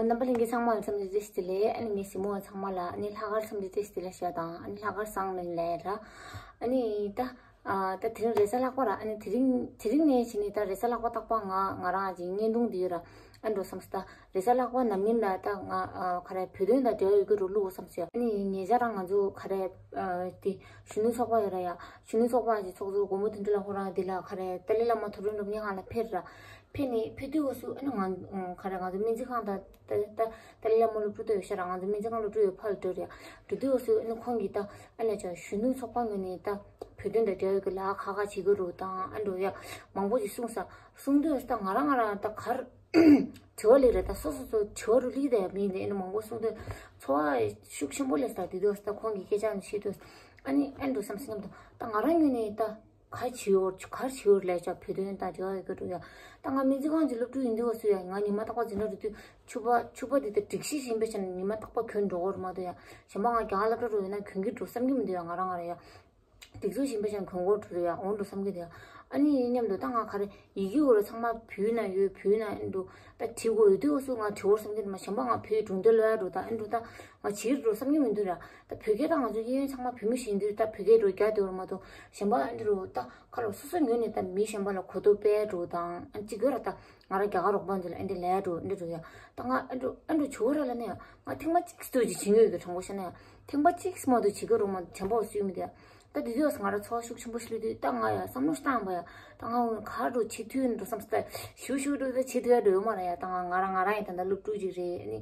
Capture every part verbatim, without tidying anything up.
རྣམ་པ་ལྷན་རྒྱས་ཚང་མ་ལ་འཚམས་འདྲི་བཀྲ་ཤིས་བདེ་ལེགས། ཨ་ནི་ངའི་གཟིགས་མོ་བ་ཚང་མ་ལ། ཨ་ནི་ལྷག་དཀར་འཚམས་འདྲི་བཀྲ་ཤིས་བདེ་ལེགས་ཞུ་ཡ་དང་། ཨ་ནི་ལྷག་དཀར་བཟང་ལན་ལན་ར། ཨ་ནི་ད་ཨ་ད་དེ་རིང་རེས་གཟའ་ལྷག་པ་ར། ཨ་ནི་དེ་རིང་དེ་རིང་ནས་བྱས་ནས་ད་རེས་གཟའ་ལྷག་པ་རྟག་པར་ང་ང་རང་གི་བརྙན་ཐུང་འདི་ཡོད་ར། ཨ་འགྲོ་བསམ་སོང་། ད་རེས་གཟའ་ལྷག་པ་ནམ་ཡིན་ལ་ད་ང་ཨ་ག་རེ་བོད་དོན་དང་འབྲེལ་བ་ཡོད་རྒྱུ་རུ་བླུག་བསམ་སོང་། ཨ་ནི་ཉེ་ཆར་རང་ང་ཚོ་ག་རེ་ཨ་དེ་གཞོན་ནུ་ཚོགས་པ་ཡོད་ར་ཡ། གཞོན་ནུ་ཚོགས་པ་གི་ཚོགས་གཙོ་མགོན་པོ་དོན་གྲུབ་ལགས་ཁོ་རང་འདི་ལ་ག་རེ་ཏཱ་ལའི་བླ་མ་མཐོ་རིམ་སློབ་གཉེར་ཁང་ལ་ཕེབས་ར། ཕེབས་ནས་ཕེབས་དུས་སྐབས་སུ་ཨ་ནི་ང་ཨ་ག་རེ་ང་ཚོ་སྨན་རྩིས་ཁང་དང་ད་ད་ཏཱ་ལའི་བླ་མ་སློབ་ཕྲུག་ད་ཡོད་ཤག་ར། ང་ཚོ་སྨན་རྩིས་ཁང་སློབ་ཕྲུག་ཡོད་ཕར་ལ་འགྲོ་རེད་ཡ། འགྲོ་དུས་སྐབས་སུ་ཨ་ནི་ཁོང་གིས་ད་ཨ་ལས་ཀྱང་གཞོན་ནུ་ཚོགས་པ་ངོས་ནས་ད་བོད་དོན་དང་འབྲེལ་བའི་གི་ལས་ཀ་ཁག་ཁག་བྱེད་དགོས་རུ་དང་ཨ་འགྲོ་ཡ་མང་པོ་ཞིག་གསུངས་ས། གསུང་དུས་ད་ང་རང་ང་རང་ད་གར་དྲི་བ་ལས་རེད། ད་སོ་སོ་སོ་དྲི་བ་རུ་ལི་ད་ཡ་མིན་ནས་ཨ་ནི་མང་པོ་གསུང་དུས་ཚོར་བ་ཤུགས་ཆེན་པོ་སླེབས་ས། དེ་དུས་ད་ཁོང་གི་སྐད་ཆ་ནི་བཤད་དུས་ཨ་ནི་ཨ་འགྲོ་བསམ་སེམས་ད་ང་རང་ངོས་ནས་ད། ག་བྱེད་ཡོད་ག་བྱེད་ཡོད་ལས་ཀྱང་བོད་དོན་དང་འབྲེལ་བ་ཡོད་དགོས་འགྲོ་ཡ། ད་ང་སྨན་རྩིས་ཁང་གི་སློབ་ཕྲུག་ཡིན་དུས་སྐབས་སུ་ཡ་ང་ཉི་མ་རྟག་པར་འཛིན་གྲྭ་འགྲོ་དུས་ཕྱུ་པ་ཕྱུ་པ་འདི་ལྟར་སྒྲིག་གཞི་ཡིན་པའི་ཆ་ནས་ཉི་མ་རྟག་པར་གྱོན་འགྲོ་གི་རེད་མ་གཏོགས་ཡ། གཞན་པ་ང་རྒྱ་གར་སློབ་གྲྭ་འགྲོ་ཡོད་ན་གྱོན་གྱི་འགྲོ་བསམ་གྱི་མི་འདུག་ཡ། ང་རང་ང་རང་ཡ། སྒྲིག་འཛུགས་གཞན་པའི་ཆ་ནས་གྱོན་དགོས་འགྲོ་ཡ། འོང་འགྲོ་བསམ་གྱི་འདུག་ཡ། ཨ་ནི་ཡིན་མཉམ་དུ་ད་ང་ག་རེ་ཡི་གེ་འོ་ར་ཚང་མ་བོད་ནང་ཡོད། བོད་ནང་ཨེ་འགྲོ་ད་བྲིས་དགོས་ཡོད་དུས་སྐབས་སུ་ང་བྲིས་འོར་བསམ་གྱི་འདུག་མ། གཞན་པ་ང་བོད་གྲོང་སྡེ་ལོག་ཡ་འགྲོ་ད་ཨེ་འགྲོ་ད། ང་བྱེད་འགྲོ་བསམ་གྱི་མི་འདུག་ར། ད་བོད་སྐད་ད་ང་ཚོ་གཡས་གཡོན་ཚང་མ་བོད་མི་ཞིག་ཡིན་དུས་ད་བོད་སྐད་འགྲོ་རྒྱག་འདོད་ར་མ་གཏོགས་གཞན་པ་ཨ་འདི་རུ་ད་ཁ་ལོ་སོ་སོ་ངོས་ནས་ད་མི་གཞན་པ་ལ་གོ་རྟོགས་སྤེལ་འགྲོ་དང་ཨ་ཅི་དགོས་ར། ད་ང་རང་རྒྱ་གར་རོགས་པ་ཚོ་ལ་ཨེ་འདི་ལས་འགྲོ་ཨེ་འདི་འགྲོ་ཡ། ད་ང་ཨེ་འགྲོ་ཨེ་འགྲོ་བྱུ་ར་ལ་ནས་ང་ཐེངས་མ་གཅིག་སྟོད་ཀྱི་བྱེད་ངོས་ཀྱི་དྲང་པོ་བཤད་ན་ཡ། ཐེངས་མ་གཅིག་མ་གཏོགས་བྱེད་ཀྱི་རོགས་མ་གཏོགས་དྲན་པ་སུས་མི་འདུག་ཡ། ད་དེ་དུས་ང་རང་ཚོར་བ་ཤུགས་ཆེན་པོ་ཞིག་སླེབས་དུས་ད་ང་ཡ་བསམ་བློ་བཏང་བ་ཡ། ད་ང་ག་རུ་བྱེད་ཐུབ་འགྲོ་བསམ་སྟེ་ཞུ་ཞུ་འགྲོ་ད་བྱེད་ཐུབ་ཡ་འགྲོ་ཡོད་མ་རེད་ཡ། ད་ང་ང་རང་ང་རང་ཡི་ད་ད་སློབ་ཕྲུག་ཅིག་རེད་ཨ་ནི།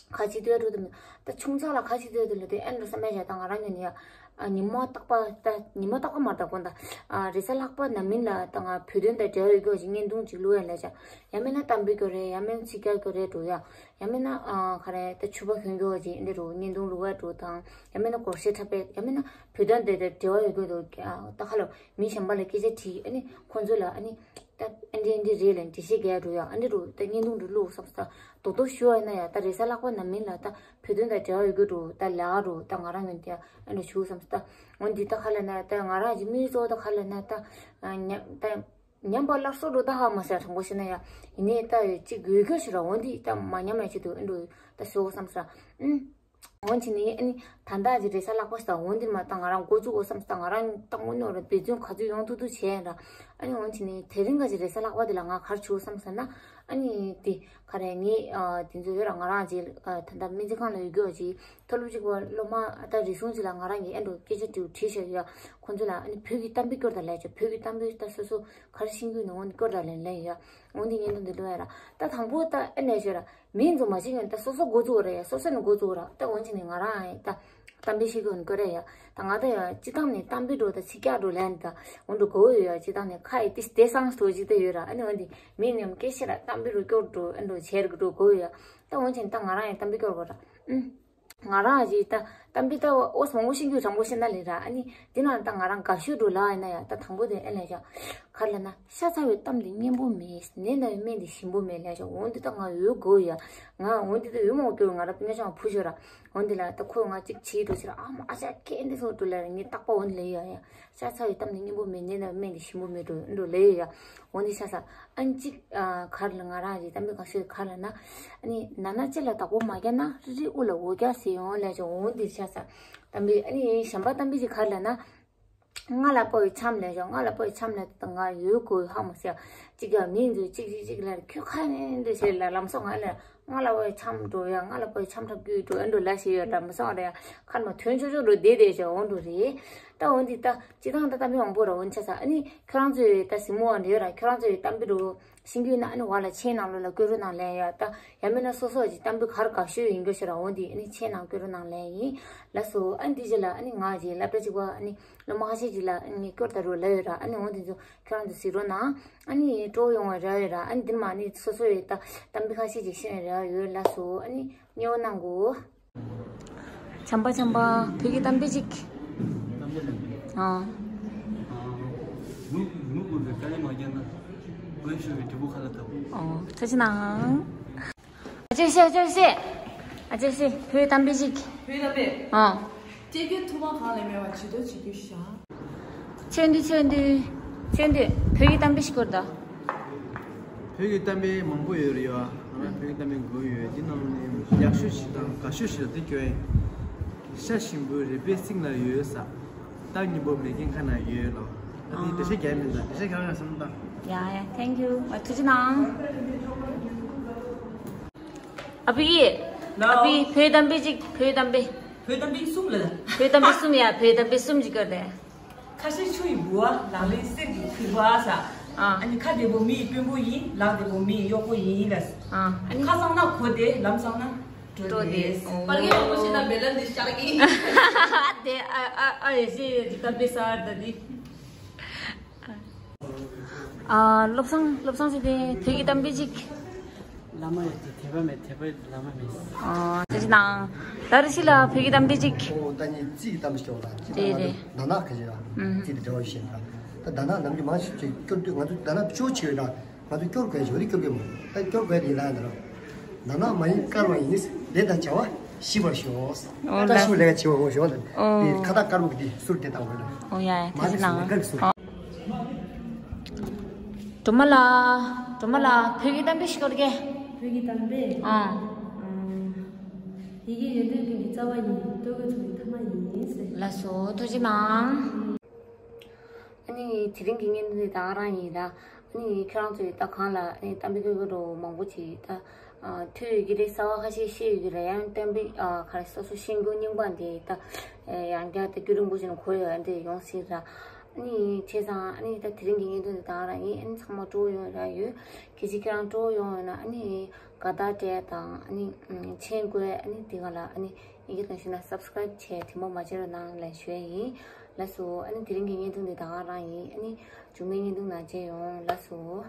ག་བྱེད་ཐུབ་ཡ་འགྲོ་དུ་མི་ད་ཆུང་ཙག་ལ་ག་བྱེད་ཐུབ་ཡ་འདུག་ལ་དེ་ཨེ་འགྲོ་བསམ་པའི་བྱ་ད་ང་རང་ངོས་ནས་ཡ། ཨ་ཉི་མ་རྟག་པ་ད་ཉི་མ་རྟག་པ་མ་རེད་ད་དགོངས་ད། ཨ་རེས་གཟའ་ལྷག་པ་ནམ་ཡིན་ལ་ད་ང་བོད་དོན་དང་འབྲེལ་བ་ཡོད་རྒྱུ་ཞིག་བརྙན་ཐུང་ཅིག་བླུག་ཡ་ལས་བྱ། ཡང་མིན་ན་གཏམ་དཔེ་སྐོར་རེད། ཡང་མིན་ན་ཚིག་རྒྱག་སྐོར་རེད་འགྲོ་ཡ། ཡང་མིན་ན་ཨ་ག་རེ་ད་ཕྱུ་པ་གྱོན་རྒྱུ་ཅིག་འདི་རུ་བརྙན་ཐུང་བླུག་ཡ་འགྲོ་དང་། ཡང་མིན་ན་སྒོར་གཞས་འཁྲབ་པའི་ཡང་མིན་ན་བོད་དོན་དེ་དང་འབྲེལ་བ་ཡོད་རྒྱུ་འདུག་ཨ་ད་ཁ་ལོ་མི་གཞན་པ་ལ་སྐད་ཆ་དྲིས་ཨ་ནི་ཁོང་ཚོ་ལ་ཨ་ནི། ད་ཨ་འདི་ཨ་འདི་རེད་ལབ་འགྲེལ་བཤད་རྒྱག་འགྲོ་ཡ། ཨ་འདི་རུ་ད་བརྙན་ཐུང་རུ་བླུག་བསམ་ས་རྡོག་རྡོག་ཞུ་བ་ཡིན་ན་ཡ། ད་རེས་གཟའ་ལྷག་པ་ནམ་ཡིན་ལ་ད་བོད་དོན་དང་འབྲེལ་བ་ཡོད་རྒྱུ་རུ་ད་ལས་ཀ་རུ་ད་ང་རང་ངོས་ནས་ཨ་འདི་ཞུ་བསམ་ས། ད་འོན་ཏེ་ད་ག་ལབ་ན་ད་ང་རང་གི་དམིགས་ཡུལ་གཙོ་བོ་ད་ག་ལབ་ན་ད་ཉམས་ད་ཉམས་པ་སླར་གསོ་འགྲོ་ད་ཧ་མ་ཟེར་དྲང་པོ་བཤད་ན་ཡ། ཡིན་ནའི་ད་ཅིག་དགོས་རྒྱུ་ཞིག་ར། འོན་ཏེ་ད་མ་ཉམས་ཡ་ཆེད་དུ་ཨ་འདི་རུ་ད་ཞུ་བསམ་ས། ཨུམ། འོན་ཀྱང་ནི་ཨ་ནི་ད་ལྟ་གི་རེས་གཟའ་ལྷག་པ་ཞིག་དང་འོན་ཏེ་མ་ད་ང་རང་འགོ་བཙུགས་འོ་བསམ་ད་ང་རང་ད་དངོས་གནས་རེད་འབད་བརྩོན་ག་ཚོད་ཡོང་ཐུབ་ཐུབ་བྱས་ཡིན་ར། ཨ་ནི་འོན་ཀྱང་ནི་དེ་རིང་ག་ཅིག་རེས་གཟའ་ལྷག་པ་དེ་ལ་ང་གར་བྱུག་བསམ་ཟེར་ན། ཨ་ནི་དེ་ག་རེ་ངས་དེ་ཚོ་ཡོད་ར། ང་རང་ཅིག་ད་ལྟ་སྨན་རྩིས་ཁང་ལ་ཡོད་རྒྱུ་ཅིག་མཐོ་སློབ་ཅིག་པ་སློབ་མ་ད་རེ་ཟུང་ཅིག་ལ་ང་རང་གིས་ཨ་འགྲོ་སྐད་ཆ་དྲིས་དྲིས་བཞག་ཡོད། ཁོང་ཚོ་ལ་ཨ་ནི་བོད་ཀྱི་གཏམ་དཔེ་སྐོར་དང་ལས་ཅོ་བོད་ཀྱི་གཏམ་དཔེ་ད་སོ་སོ་ག་རེ་ཤེས་ཀྱི་ཡོད་ན་འོན་ཏེ་སྐོར་དང་ལས་ལས་ཡོད། འོན་ཏེ་བརྙན་ཐུང་འདི་ལོ་ཡ་ར། ད་དང་པོ་ད་ཨེ་ནས་ཤོད་ར། མིང་ཚོ་མ་ཤེས་ཀྱང་ད་སོ་སོ་འགོ་བཙུགས་ར་ཡ། སོ་སོ་ནས་འགོ་བཙུགས་ར། ད་འོན་ཅིག་ནས་ང་རང་ཨེ་ད་གཏམ་དཔེ་ཤེས་ཀྱི་ཡོད་ན་སྐོར་ར་ཡ། ད་ང་ད་ཡ་སྤྱི་བཏང་ནས་གཏམ་དཔེ་འགྲོ་ད་ཚིག་རྒྱག་འགྲོ་ལན་ད་འོན་འགྲོ་གོ་ཡོད་ཡ། སྤྱི་བཏང་ནས་ཁ་ཡི་ཏིས་དེ་སང་སྟོ་ཅིག་ད་ཡོད་ར། ཨ་ནི་འོན་ཏེ་མིང་ནས་སྐད་ཤེས་ར་གཏམ་དཔེ་རུ་སྐྱོར་འགྲོ་ཨེ་འགྲོ་བྱེད་རུ་འགྲོ་གོ་ཡོད་ཡ། ད་འོན་ཅིག་ད་ང་རང་ཡ་གཏམ་དཔེ་སྐྱོར་གོ་ར། ཨུམ། ང་རང་གིས་ད་གཏམ་དཔེ་ད་ཨོ་སི་མང་པོ་ཤེས་རྒྱུ་དྲང་པོ་བཤད་ན་ལས་ར། ཨ་ནི་འདི་ན་ད་ང་རང་དགའ་ཤོས་འགྲོ་ལ་ཡིན་ན་ཡ། ད་དང་པོ་དེ་ཨེ་ལས་ཀྱང་ག་རེ་ལབ་ན། ཤ་ཚ་བའི་གཏམ་དེ་སྙན་པོ་མེད། ནད་ན་བའི་སྨན་དེ་ཞིམ་པོ་མེད་ལས་ཀྱང་འོན་ཏེ་ད་ང་ཡོད་དགོས་ཡ། ང་འོན་ཏེ་ད་ཡོད་མང་པོ་སྐྱོར་ང་རང་སྤུན་ཀྱག་ཅང་བུ་ཤོར་ར། འོན་ཏེ་ལ་ད་ཁོས་ང་གཅིག་བྱེད་འགྲོ་ཕྱིར་ཨ་མ་ཨ་ཅག་ཁྱེད་འདི་སོང་འགྲོ་ལ་ར་ངས་རྟག་པ་འོན་ལས་ཡ་ཡ། ཤ་ཚ་བའི་གཏམ་ནི་སྙན་པོ་མེད། ནད་ན་བའི་སྨན་དེ་ཞིམ་པོ་མེད་འགྲོ་འགྲོ་ལས་ཡོད་ཡ། འོན་ཏེ་ཤ་ཚ་ཨན་གཅིག་གར་ལ་ང་རང་རེད་གཏམ་དཔེ་གང་ཤོད་གར་ལ་ན། ཨ་ནི་ན་ན་ལྕེ་ལ་བདག་པོ་མ་རྒྱག་ན་རི་རི་དབུ་ལ་འོ་རྒྱག་ཟེར་ཡོང་ལས་ཀྱང་འོན་ཏེ་ཤ་ཚ་གཏམ་དཔེ། ཨ་ནི་གཞན་པ་གཏམ་དཔེ་ཅིག་གར་ལ་ན། རྔ་ལ་སྤོ་བའི་འཆམ་ལས་ཀྱང་རྔ་ལ་སྤོ་བའི་འཆམ་ལས་ད་ང་ཡོད་དགོས་ཧ་མ་ཟེར། གཅིག་ཀྱང་མིང་འཛུལ་གཅིག་གཅིག་གཅིག་ལ་ཁྱོད་ཁ་ནས་འདི་བྱས་ལ་ལམ་སང་ང་ལ། རྔ་ལ་བའི་འཆམ་འགྲོ་ཡ། རྔ་ལ་བའི་འཆམ་འཁྲབ་རྒྱུ་འགྲོ་ཨེ་འགྲོ་ལ་ཞེས་ཡོད་འདྲ་མི་སོང་རེད། ཁར་མ་ཐོན་ཆོག་ཆོག་འགྲོ་བསྡད་བསྡད་ཅེས་འོང་འགྲོ་རེད། ད་འོན་ཏེ་ད་སྤྱི་བཏང་ད་ད་མི་མང་པོ་ར་འོན་ཆ་ས་ཨ་ནི་ཁྱོད་རང་ཚོའི་ད་གཟིགས་མོ་བ་འདྲ་ཡོད་ར། ཁྱོད་རང་ཚོའི་གཏམ་དཔེ་འགྲོ་ཤེས་ཀྱི་ཡོད་ན་ཨ་ནི་བ་ལ་མཆན་ནང་ལོགས་ལ་བཀོད་རོགས་གནང་ལན་ཡ། ད་ཡང་མིན་ན་སོ་སོ་ཅིག་གཏམ་དཔེ་གར་དགའ་ཤོས་ཡིན་རྒྱུ་ཞིག་ར་འོན་ཏེ་ཨ་ནི་མཆན་ནང་བཀོད་རོགས་གནང་ལན་ཡིན། ལགས་སོ། ཨ་ནི་འདི་རྗེས་ལ་ཨ་ནི་ང་ཅིག་སློབ་གྲྭ་གཅིག་པ་ཨ་ནི་སློབ་མ་ཁ་ཤས་ཅིག་ལ་ཨ་ནི་སྐྱོར་ད་རོགས་ལབ་ཡོད་ར། ཨ་ནི་འོ་འདི་ཚོ་ཁྱོད་རང་ཚོ་གཟིགས་རོགས་གནང་། ཨ་ནི་སྤྲོ་ཡོང་བའི་རེ་བ་ཡོད་ར། ཨ་ནི་འདི་མ་ནི་སོ་སོ་ཡི་ད་གཏམ་དཔེ་ཁ་ཤས་ཅིག་ཤེས་པའི་རེ་བ་ཡོད། ལགས་སོ། ཨ་ནི་མཉེས་པོ་གནང་གོ། བྱམས་པ་བྱམས་པ་བོད་ཀྱི་གཏམ་དཔེ་ཅིག་གཏམ་དཔེ་ལ། ཨ། ནུ་ནུ་དགོས་པའི་དཀའ་ལས་མ་བརྒྱབ་ན་དགོད་ཤོར་བའི་དྲིལ་བུ་ཁ་ལ་བཏབ། ཨོ་ཐུགས་རྗེ་གནང་། ཨ་ཅེ་ཤེ་ཨ་ཅེ་ཤེ། ཨ་ཅེ་ཤེ་བོད་གཏམ་དཔེ་ཅིག་བོད་གཏམ་དཔེ། ཨ། ལྕེ་སྐྱོན་ཐུག་མ་གང་ལས་མེད་པ་བྱི་དོར་བྱེད་རྒྱུ་ཤ། ཆོས་འདུས་ཆོས་འདུས། ཆོས་འདུས་བོད་ཀྱི་གཏམ་དཔེ་ཞིག་སྐོར་དང་། བོད་ཀྱི་གཏམ་དཔེ་མང་པོ་ཡོད་རེད་ཡ། ང་བོད་ཀྱི་གཏམ་དཔེ་དགོས་ཡོད། འདི་ནང་ནས་ཡག་ཤོས་ཤིག་དང་དགའ་ཤོས་ཤིག་ལ་འདི་སྐྱོན། ཤ་ཞིམ་པོའི་རེ་བའི་སིང་ལ་ཡོད་ས། རྟགས་སྙིང་པོ་མེད་མཁན་ཁ་ན་ཡོད་ལོ། ཨ་ནི་འགྲེལ་བཤད་རྒྱག་མིན་ད། འགྲེལ་བཤད་རྒྱག་ཡང་བསམ་ད། ཡ་ཡ། Thank you. ཨ། ཐུགས་རྗེ་གནང་། ཨ་ཕི་ཡི། ཨ་ཕི་ཡི། བོད་གཏམ་དཔེ་གཅིག་བོད་གཏམ་དཔེ། བོད་གཏམ་དཔེ་གསུམ་ལ། བོད་གཏམ་དཔེ་གསུམ་ཡ། བོད་གཏམ་དཔེ་གསུམ་གཅིག་སྐོར་ཏེ། ཁ་ཤས་ཆུ་ཡི་ལྦུ་བ། ལག་ལེན་གསེར་གྱི་ཕུར་པ་ས། ཨ། ཨ་ནི་ཁ་བདེ་པོ་མི་ཡི་དཔོན་པོ་ཡིན། ལག་བདེ་པོ་མི་ཡི་གཡོག་པོ་ཡིན་ལ། ཨ། ཨ་ནི་ཁ་གསང་ན་གོ་བདེ། ལམ་གསང་ན་འགྲོ་བདེ། པར་རྒྱན་མང་པོ་ཞིག་ལ་མེ་ལན་འདི་ཤར་གི། དེ་ཨ་ཨ་ཨ་ཡེ་ཤེས་ཡོད་ཀྱི་གཏམ་དཔེ་གསར་ད་འདི། ཨ། བློ་བཟང་། བློ་བཟང་ཟེར་ཏེ་བོད་ཀྱི་གཏམ་དཔེ་གཅིག་བླ་མ་ཡོད་དེ་དད་པ་མེད། དད་པ་བླ་མ་མེད། ཨ། དེ་ཅི་ནང་། ད་རེ་ཞིག་ལ་བོད་ཀྱི་གཏམ་དཔེ་གཅིག་ཨོ་ད་ནི་རྩིས་ཀྱི་གཏམ་དཔེ་ཞིག་ལ། རེད་རེད། ད་ནག་ག་ཞིག་ལ། ཨུམ། རྩིས་དེ་འབྲེལ་བ་ཡོད་ཤེས་ད། ད་ད་ནག་ནམ་རྒྱུན་མང་ཞིག་ཅིག་སྐྱོར་དུས་ང་ཚོ་ད་ནག་ཅོ་ཆེ་ཡོད་ད། ང་ཚོ་སྐྱོར་དགོས་ཡ་ཅིག་རེད། སྐྱོར་དགོས་མ་རེད། ད་སྐྱོར་དགོས་ཡ་དེ་ཡིན་ལ་ཡིན་ད་རོ། ན་ན་མ་ཡིན་དཀར་བ་ཡིན། ལས་དང་བྱ་བ་ཞི་བར་ཤོག་ཨོ་ལ། བཀྲ་ཤིས་ལས་ཀ་བྱེད་པ་འོ་ཞོག་ལ། ཨོ། དེ་ཁ་བཏགས་དཀར་པོ་གི་དེ་གསུར་དེ་བཏང་བ་ལ། ཨོ་ཡ་ཡ། མ་ཐུགས་རྗེ་གནང་། དཀར་གི་གསུར། ཨོ། སྒྲོལ་མ་ལགས། སྒྲོལ་མ་ལགས། བོད་ཀྱི་གཏམ་དཔེ་ཞིག་སྐོར་གྱི། བོད་ཀྱི་གཏམ་དཔེ། ཨང་། ཡི་གེ་ཡོན་ཏན་ཀུན་གྱི་རྩ་བ་ཡིན། ལྟོ་གོས་ཚོགས་ཀྱི་ཐ་མ་ཡིན་ཟེར། ལགས་སོ། ཐུགས་རྗེ་གནང་། ཨ་ནི་དེ་རིང་གི་བརྙན་ཐུང་འདི་ད་ག་རང་ཡིན་ད། ཨ་ནི་ཁྱོད་རང་ཚོས་ད་གང་ལ་ཨ་ནི་གཏམ་དཔེ་ཁོལ་ཁོལ་འགྲོ་མང་པོ་ཅིག་ད་ཨ་ཐོས་ཡོད་ཀྱི་རེད། གསར་བ་ཁ་ཤས་ཤེས་ཡོད་ཀྱི་རེད། ཡང་གཏམ་དཔེ་ཨ་ག་རེ་སོ་སོ་ཤེས་རྒྱུ་རྙིང་པ་འདི་ད་ཨ་ཡང་བསྐྱར་ད་རྒྱུན་རིང་པོ་ཞིག་ནས་གོ་ཡོད་འདི་ཡོང་སྲིད་ད། ཨ་ནི་བྱས་ཙང་ཨ་ནི་ད་དེ་རིང་གི་བརྙན་ཐུང་འདི་ད་ག་རང་ཡིན། ཨ་ནི་ཚང་མ་སྤྲོ་བོ་ཡོང་ར་ཡོད། གལ་སྲིད་ཁྱེད་རང་སྤྲོ་བོ་ཡོང་ཡོད་ན་ཨ་ནི་དགའ་རྟགས་སྤྲད་དང་ཨ་ནི་མཆན་བཀོད། ཨ་ནི་དེ་ག་ལ་ཨ་ནི་ཡི་གེ་དང་ཤིང་ན་སབ་སི་ཀ་རེབ་བྱས་དེ་མོ་མ་བྱེད་རོགས་གནང་ལབ་ཞུ་ཡ་ཡིན། ལགས་སོ། ཨ་ནི་དེ་རིང་གི་བརྙན་ཐུང་འདི་ད་ག་རང་ཡིན། ཨ་ནི་མཇུག་མའི་བརྙན་ཐུང་ནང་མཇལ་ཡོང་། ལགས་སོ།